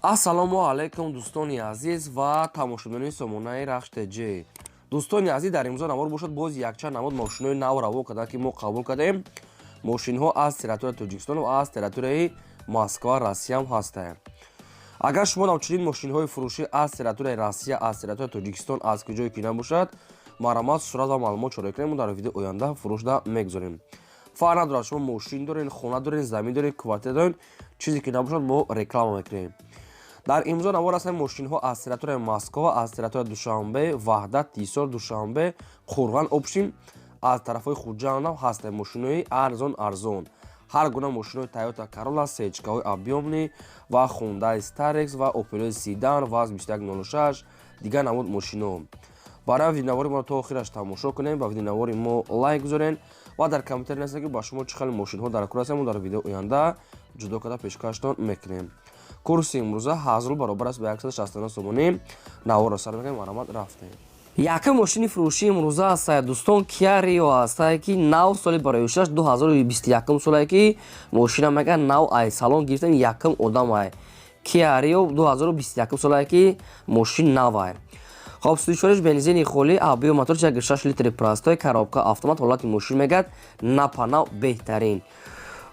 Ассалому алайкум, дӯстони азиз ва тамошобинони сомонаи Рахш ТЖ. Дӯстони азиз, дар имрӯза навор бошад, боз якчанд намуд мошинои нав раво карда, ки мо қабул кардем. Мошинҳо аз территорияи Тоҷикистон ва аз территорияи Москва, Россияам ҳастанд. Агар шумо ҳамчунин мошинҳои фурӯшӣ аз территорияи Россия, аз территорияи Тоҷикистон, аз куҷое ки набошад, марҳамат, сурат ва маълумот чора кунем, мо дар видео оянда фурӯшда мегузорем. Фарқ надорад, шумо мошин дорен, хона дорен, замин дорен, квартира дорен, чизе ки набошад, мо реклама мекунем. Дар имрӯза навор ҳастанд мошинҳо аз территорияи Москва, аз территорияи Душанбе, Ваҳдат, Ҳисор, Душанбе, Қурған, общем, аз тарафҳои Хуҷандам ҳастанд. Мошинои арзон арзон, ҳар гуна мошинои Тойота Королла, сечкаҳои объёмный ва Хундай Старекс ва Опелои седан, ВАЗ 2106, дигар намуд мошино. Барои видеонавори моро то охираш тамошо кунем, ба видеонавори мо лайк гузорен ва дар комментарий нависед, ки ба шумо чӣ хел мошинҳо дар кор ҳастанд. Мо дар видео оянда ҷудо карда пешкаштон мекунем. Курси имрӯза 1000 рубл баробар аст ба 169 сомонӣ. Наворро сар мекунем, марҳамат, рафтем. Якум мошини фурӯшии имрӯза ҳастае, дӯстон, Киа Рио ҳастае, ки нав, соли барои 2021 солае, ки мошина мега нав ай салон гирифтан, якум одам ай. Киа Рио 2021 солае, ки мошин нав ай. Хоб, сӯзишвориш бензини холӣ, объём мотор 6 литри простой, коробка автомат. Ҳолати мошин мегӯяд напанав беҳтарин.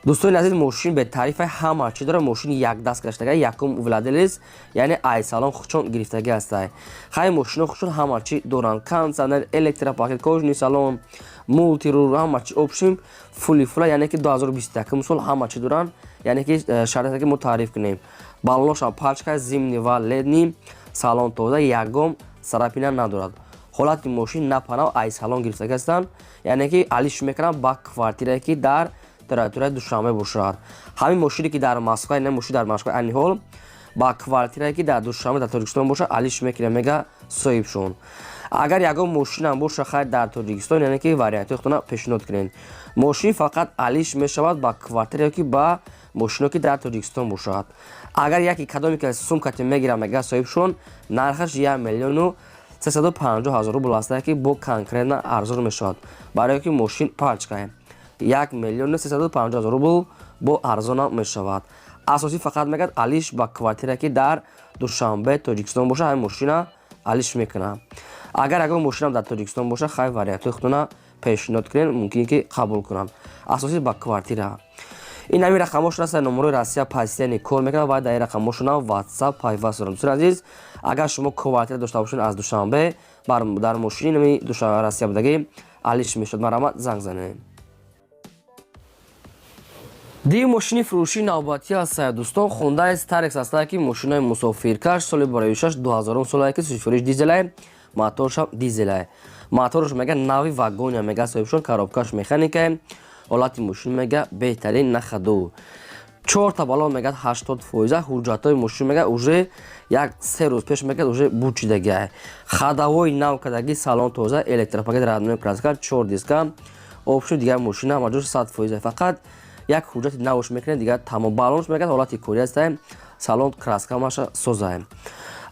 Дӯстони азиз, мошин бетарифа, ҳама чӣ дора. Мошини якдаст гаштага, якум владелец, яъне ай салон худшон гирифтагӣ ҳастай. Хай, мошино худшон ҳама чӣ доранд: кондиционер, электропакет, кожаный салон, мультируль, ҳама чӣ, общем, фули фула. Яъне ки 2021 сол, ҳама чӣ доранд, яъне ки шароите ки мо таъриф кунем. Баллоношам пачка, зимний ва летний, салон тоза, ягон царапина надорад. Ҳолати мошин напанав, ай салон гирифтагӣ ҳастанд, яъне ки алиш мекунанд ба квартирае, ки дар территорияи Душанбе бошад. Ҳамин мошине, ки дар Москва, ин мошин дар Москва айни ҳол, ба квартирае, ки дар Душанбе, дар Тоҷикистон бошад, алиш мекунем, мега соҳибшон. Агар ягон мошинам боша, хайр, дар Тоҷикистон, яъне ки вариантҳои худтона пешниҳод кунед. Мошин фақат алиш мешавад ба квартира ки ба мошино, ки дар Тоҷикистон бошад. Агар яке кадоме ки сумкате мегирам, мега соҳибшон, нархаш 1 350 000 рубл аста, ки бо конкретно арзон мешавад, барое ки мошин пачкае. 1 350 000 рубл бо арзонам мешавад. Асосӣ фақат мегӯяд алиш ба квартира, ки дар Душанбе, Тоҷикистон боша, ҳамин мошина алиш мекунам. Агар ягон мошинам дар Тоҷикистон боша, хай, вариантҳои худтона пешниҳод кунед, мумкин ки қабул кунам. Асосӣ ба квартира. Ин ҳамин рақамошон аст, номерои Россия постоянно кор мекунад ва дар ин рақамошонам WhatsApp пайваст дорам. Дӯстони азиз, агар шумо квартира дошта бошед аз Душанбе, дар мошини нами Россия будагӣ алиш мешавад. Марҳамат, занг занед. Дигар мошини фурӯшии навбатӣ ҳастая, дӯстон, Хундай Старекс ҳастая, ки мошинои мусофиркаш, соли барои 2000 солае, ки сӯзишвориш дизелай, моторшам дизелай. Моторш мега нави вагоня, мега соҳибшон, коробкаш механикай. Ҳолати мошин мега беҳтарин, на ходу, чорта баллон мегӯяд 80%. Ҳуҷҷатҳои мошин мега уже як се рӯз пеш мегӯяд уже бучидагиай, ходовой нав кардагӣ, салон тоза, электропакет, родной краска, чор диска, общем, дигар мошина ҳамаҷош 100%. Фақат як ҳуҷҷати навш мекунед, дигар тамом. Баллонш мегӯяд ҳолати корӣ ҳастай, салон краска маша созай.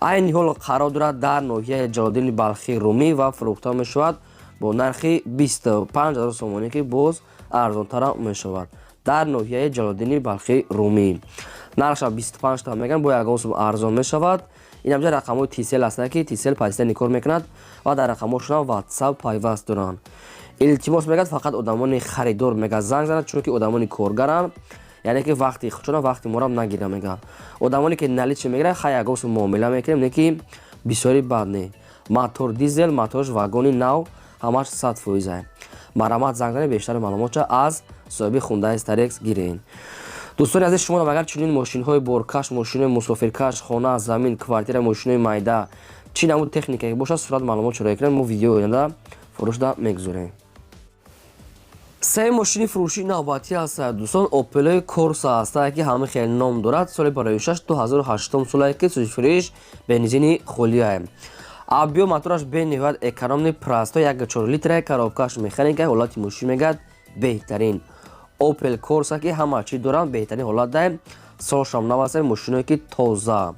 Айни ҳол қарор дорад дар ноҳияи Ҷалолиддини Балхи Румӣ ва фурӯхта мешавад бо нархи 25 000 сомонӣ, ки боз арзонтарам мешавад. Дар ноҳияи Ҷалолиддини Балхи Румӣ нархша 25 та мегӯянд, бо ягон сум арзон мешавад. Ин ҳамҷа рақамҳои Тисел ҳастанд, ки Тисел постоянно кор мекунад ва дар рақамҳошонам WhatsApp пайваст доранд. Илтимос, мегӯяд, фақат одамони харидор, мегӯяд, занг занад, чунки одамони коргаранд, яъне ки вақти худшона, вақти морам нагирам. Мегӯяд, одамоне ки наличный мегиранд, хай, ягон сум муомила мекунем, не ки бисёри бад не. Мотор дизел, моторш вагони нав, ҳамаш 100%. Марҳамат, занг занед, бештари маълумотша аз соҳиби Хундаи Старекс гирен. Дӯстони азиз, шумо агар чунин мошинҳои боркаш, мошинои мусофиркаш, хона, замин, квартира, мошинои майда, чӣ намуд техникае бошад, сурат, маълумот чароя кунед, мо видео оянда фурӯшда мегузорем. Се мошини фурӯшии навбатӣ ҳастад, дӯстон, Опелои Корса ҳастад, ки ҳама хел ном дорад. Соли барои 2008 солае, ки сӯзишвориш бензини холиае. Объём мотораш бениҳоят экономный, простой, 1,4 литра, коробкаш механика. Ҳолати мошин мегӯяд беҳтарин. Опел Корса, ки ҳама чӣ доранд, беҳтарин ҳолат даем, солшам нав аст, мошиное ки тоза.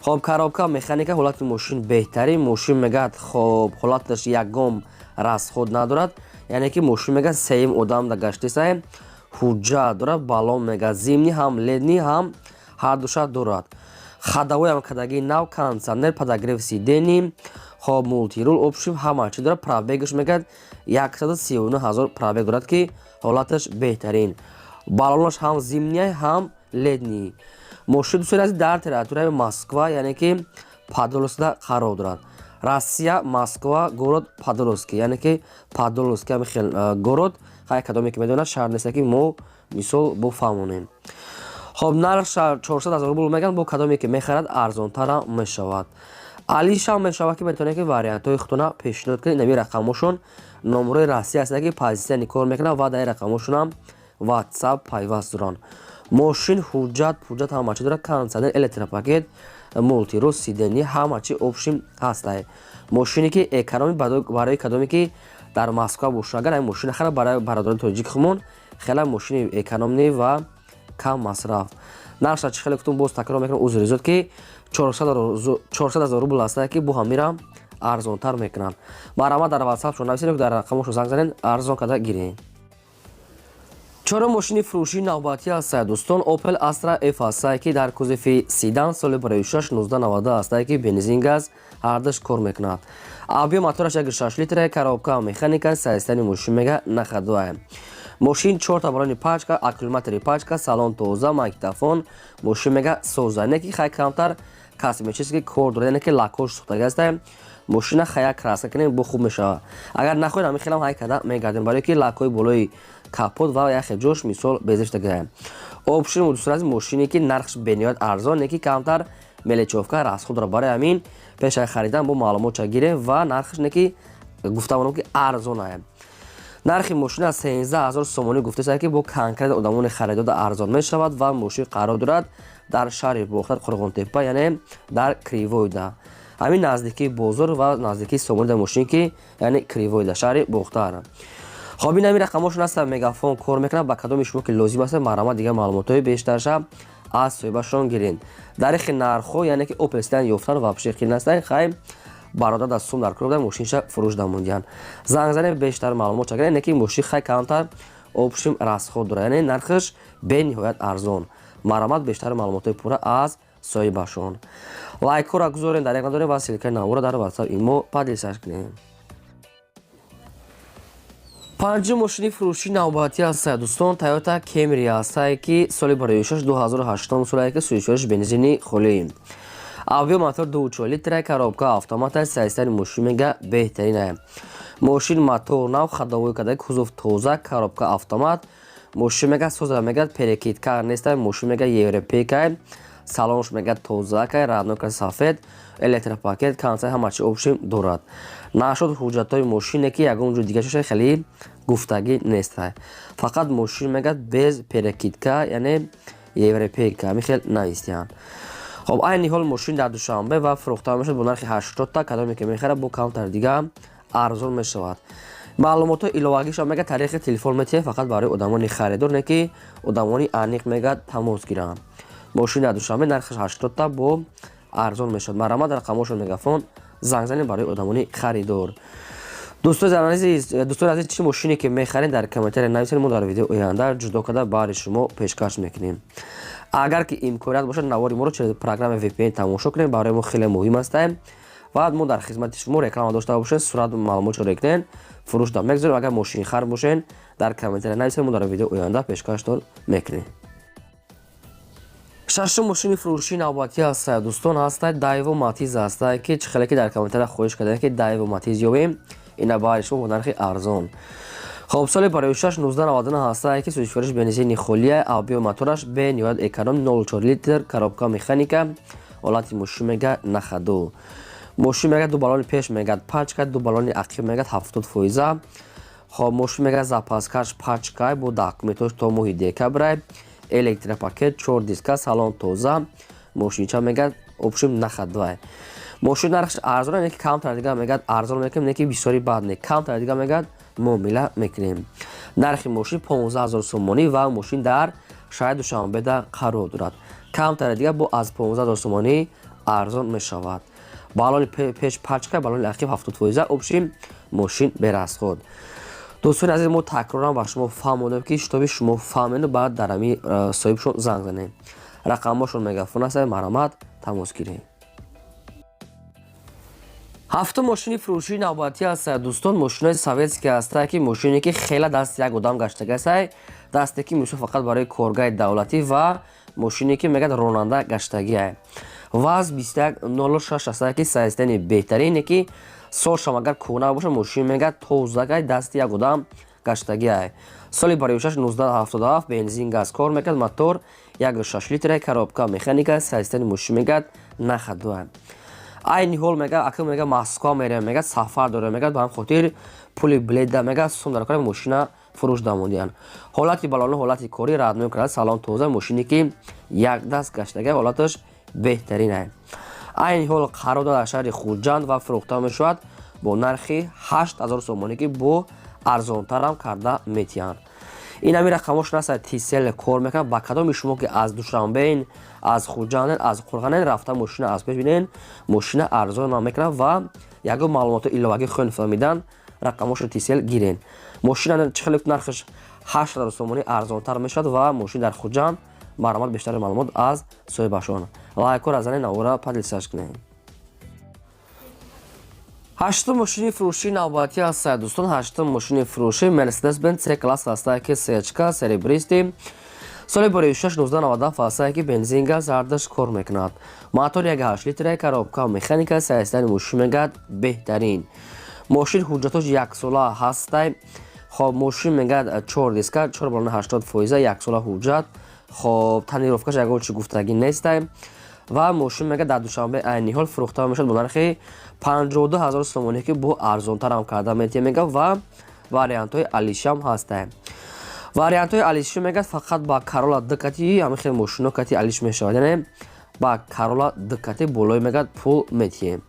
Хоб, коробка механика, ҳолати мошин беҳтарин. Мошин мегӯяд, хоб, ҳолаташ ягон расход надорад, яъне ки мошин мегӯяд сеюм одам да гаштисае, ҳуҷҷат дорад. Баллон мегӯяд зимний ҳам, летний ҳам, ҳардуша дорад. Ходовойам кадаги нав, кондиционер, подогрев сидений, хоб, мультируль, общем, ҳама чи дорад. Пробегаш мегӯяд, 139 ҳазор пробег дорад, ки ҳолаташ беҳтарин. Балонаш ҳам зимний, ҳам летний. Мошин, дӯстони азиз, дар территорияи Москва, яъне ки Подольскда қарор дорад. Россия, Москва, город Подольский, яъне ки Подольский ҳами хел город. Хай, кадоме ки медонад, шаҳр неста, ки мо мисол буфаҳмонем. Хоб, нарх 400 ҳазор рубл мегӯянд, бо кадоме ки мехарад, арзонтарам мешавад. Алишам мешавад, ки метавонед, ки вариантҳои худтона пешниҳод кунед. Инами рақамошон номерои Россия аст, ки позитсияни кор мекунад ва дар рақамошонам WhatsApp пайваст доранд. Мошин ҳуҷҷат пуҷҷат ҳама чи дорад: кондиционер, электропакет, мультируль, сиденье, ҳама чи, общем, ҳастай. Мошине ки экономи, барои кадоме ки дар Москва боша, агар ҳамин мошина хара, барои бародарони тоҷики худмон хеле мошини экономный ва кам масраф. Нархша чи хеле гуфтум, боз такрор мекунам, узри зиёд, ки 400 ҳазор рубл ҳастае, ки бо ҳамира арзонтар мекунанд. Марҳамат, дар WhatsApp-шон нависед, дар рақамошон занг занед, арзон карда гиред. Чорум мошини фурӯшии навбатӣ ҳастае, дӯстон, Opel Astra F ҳастае, ки дар кузови седан, соли 2006, 1990 ҳастае, ки бензин, газ ҳардаш кор мекунад. Объём мотораш 1,6 литра, коробка механика, состояние мошин мега на ходуая. Мошин чорта балони пачка, аккумулятори пачка, салон тоза, магнитофон. Мошин мега соза, не ки хай камтар косметический кор дорад, яъне ки лакош сӯхтага ҳастае. Мошина хая краска кунем, бо хуб мешавад. Агар нахоҳед, ҳамин хелам ҳай карда мегардем, барое ки лакҳои болои капот ва яхе ҷош мисол безештагая. Общем, дӯстони, мошине ки нархш бениҳоят арзон, не ки камтар мелочёвка, расход дорад. Барои ҳамин пеш аз харидан бо маълумотча гирем ва нархш не ки гуфтамонам, ки арзонае. Нархи мошина 13 000 сомонӣ гуфтааст, ки бо конкрет одамони харидода арзон мешавад. Ва мошин қарор дорад дар шаҳри Бохтар, Қурғонтеппа, яъне дар Кривойда, ҳамин наздикии бозор ва наздикии сомонида мошин ки, яъне Кривойда, шаҳри Бохтар. Хоб, ин ҳамин рақамошон аст, мегафон кор мекунад. Ба кадоми шумо ки лозим аст, марҳамат, дигар маълумотҳои бештарша аз соҳибашон гиред. Дар ихи нархҳо, яъне ки Опел седан ёфтан вообще қиин аст. Хай, бародар дар сум дар кор мошинша фурӯш дамондиҳанд. Занг занед, бештар маълумот чагиред. Не ки мошин хай камтар, общем, расход дорад, яъне нархаш бениҳоят арзон. Марҳамат, бештар маълумотҳои пурра аз соҳибашон. Лайкҳоро гузорем, дар як надорем ва ссылкаи навора дар WhatsApp, имо поделиться кунем. Панҷум мошини фурӯшии навбатӣ ҳастае, дӯстон, Toyota Camry ҳастае, ки соли 2006, 2008 солае, ки сӯзишвориш бензини холӣ, объём мотор 2,4 литра, коробка автомата. Состояние мошин мега беҳтаринае. Мошин мотор нав, ходовой када, кузов тоза, коробка автомат. Мошин мега соза, мега перекидка неста. Мошин мега европейка, салонш мега тозака, роднойка, сафед, электропакет, кондиционер, ҳама чи, общем, дорад. Нашуд ҳуҷҷатҳои мошине, ки ягон ҷо дига шоша хеле гуфтагӣ неста. Фақат мошин мегӯяд без перекидка, яъне европейка, ҳамин хел навистиҳанд. Хоб, айни ҳол мошин дар Душанбе ва фурӯхта мешавад бо нархи 80-та. Кадоме ки мехарад, бо камтар дига арзон мешавад. Маълумотҳои иловагиша мега тариқи телефон метиҳем, фақат барои одамони харидор, не ки одамони аниқ мегӯяд тамос гиранд. Мошин дар Душанбе, нархаш 80-та, бо арзон мешавад. Марҳамат, рақамошон мегафон, занг занед барои одамони харидор. Дӯстони азиз, чӣ мошине ки мехаред, дар комментария нависед, мо дар видеои оянда ҷудо карда баҳри шумо пешкаш мекунем. Агар ки имконият бошад, навори моро через программа VPN тамошо кунем, барои мо хеле муҳим астаем ва мо дар хизмати шумо. Реклама дошта бошед, сурат, маълумотшо рекунед, фурӯш да мегузорем. Агар мошинхар бошед, дар комментария нависед, мо дар видеои оянда пешкаштон мекунем. Шашум мошини фурӯшии навбатӣ ҳастае, дӯстон, ҳастае Дайво Матиз ҳастае, ки чӣ хеле ки дар комментария хоҳиш кардем, ки Дайво Матиз ёбем, ина баҳри шумо бо нархи арзон. Хоб, соли 2006, 1999 ҳастае, ки сӯзишвориш бензини холия, объём мотораш бениҳоят эконом, 0,4 литр, коробка механика. Ҳолати мошин мега на ходу. Мошин мега ду балони пеш мегад пачка, ду балони ақиб мегад 70%. Хоб, мошин мега запаскаш пачкай, бо документош то моҳи декабрай, электропакет, чор диска, салон тоза. Мошинча мегад, общем, на ходуай. Мошин нархш арзон, не ки камтар дига мегад арзон мекунем, не ки бисёри бад не, камтар дига мегад муомила мекунем. Нархи мошин 15 000 сомонӣ ва мошин дар шаҳри Душанбеда қарор дорад. Камтаре дига бо аз 15 000 сомонӣ арзон мешавад. Балони пеш пачка, балони ақиб 70%, общем, мошин без расход. Дӯстони азиз, мо такроран ба шумо фаҳмонем, ки шитоби шумо фаҳмену баъд дар ҳами соҳибшон занг занем. Рақамҳошон мегафон аст, марҳамат, тамос гиред. Ҳафтум мошини фурӯшии навбатӣ аст, дӯстон. Мошинои советский ҳастае, ки мошине, ки хела дасти як одам гаштагасай, дасте, ки мисол фақат барои коргаи давлатӣ ва мошине, ки мегӯяд, ронанда гаштагиай. ВАЗ 2106 ҳастае, ки состояние беҳтарине, ки солшам агар кӯҳна бошад, мошин мегӯяд, тозагай, дасти як одам гаштагиай. Соли бароишаш 1977, бензин, газ кор мекард, мотор 1,6 литра, коробка механика. Состояние мошин мегӯяд, нахадуа. Айни ҳол мега, ака, мега, Москва мерем, мега, сафар дорем, мега, ба ҳам хотир пули билета, мега, сум дар кори мошина фурӯш дамодиян. Ҳолати балону ҳолати кори родной карда, салон тоза, мошине, ки якдаст гаштага, ҳолаташ беҳтарин. Айни ҳол қарор дорад дар шаҳри Хуҷанд ва фурӯхта мешавад бо нархи 8000 сомонӣ, ки бо арзонтарам карда метиҳанд. Ин ҳамин рақамҳошон аст, Тисел кор мекунад. Ба кадоми шумо, ки аз Душанбеин, аз Хуҷанден, аз Қурғанен, рафта мошина аз пеш бинен, мошина арзон мекунад ва ягон маълумоти иловагӣ хоҳед фаҳмидан, рақамҳошро Тисел гирен. Мошина чӣ хеле нархаш 8000 сомонӣ арзонтар мешавад ва мошин дар Хуҷанд. Марҳамат, бештари маълумот аз соҳибашон. Лайкора занед, навора поделиться кунед. Ҳаштум мошини фурӯшии навбатӣ аст, дӯстон. Ҳаштум мошини фурӯшӣ Мерседес Бенз С класс ҳастае, ки сечка серебристый, соли боришаш 1997 ҳастае, ки бензин, газ ҳардаш кор мекунад, мотор 1,8 литра, коробка механика. Состояние мошин мегӯяд, беҳтарин. Мошин ҳуҷҷатош яксола ҳастай. Хоб, мошин мегӯяд, чор диска, чор балони 80%, яксола ҳуҷҷат. Хоб, тонировкаш ягон чи гуфтагӣ нестай ва мошин мега, дар Душанбе айни ҳол фурӯхта мешавад бо нархи 52 000 сомонӣ, ки бо арзонтарам карда метиҳем, мега, ва вариантҳои алишам ҳастай. Вариантҳои алиши мегӯяд, фақат ба Карола д кати, ҳамин хел мошино кати алиш мешавад, яъне ба Карола д кати болои, мегӯяд, пул метиҳем.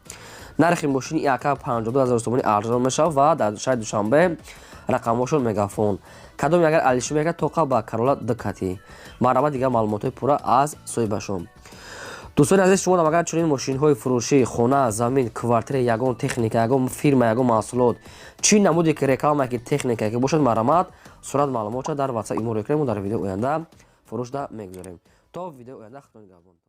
Нархи мошини яка 52 000 сомонӣ арзон мешавад ва дар шаҳри Душанбе, рақамҳошон мегафон. Кадоме агар алиши мегӯяд, тоқа ба Карола д кати. Марҳамат, дигар маълумотҳои пурра аз соҳибашон. Дӯстони азиз, шумо агар чунин мошинҳои фурӯшӣ, хона, замин, квартира, ягон техника, ягон фирма, ягон маҳсулот, чӣ намуде ки реклама, ки техника ки бошад, марҳамат, сурат, маълумотша дар Ватсап иморо кунем, дар видеои оянда фурӯшда мегузорем. То видеои оянда, худо нигаҳбон.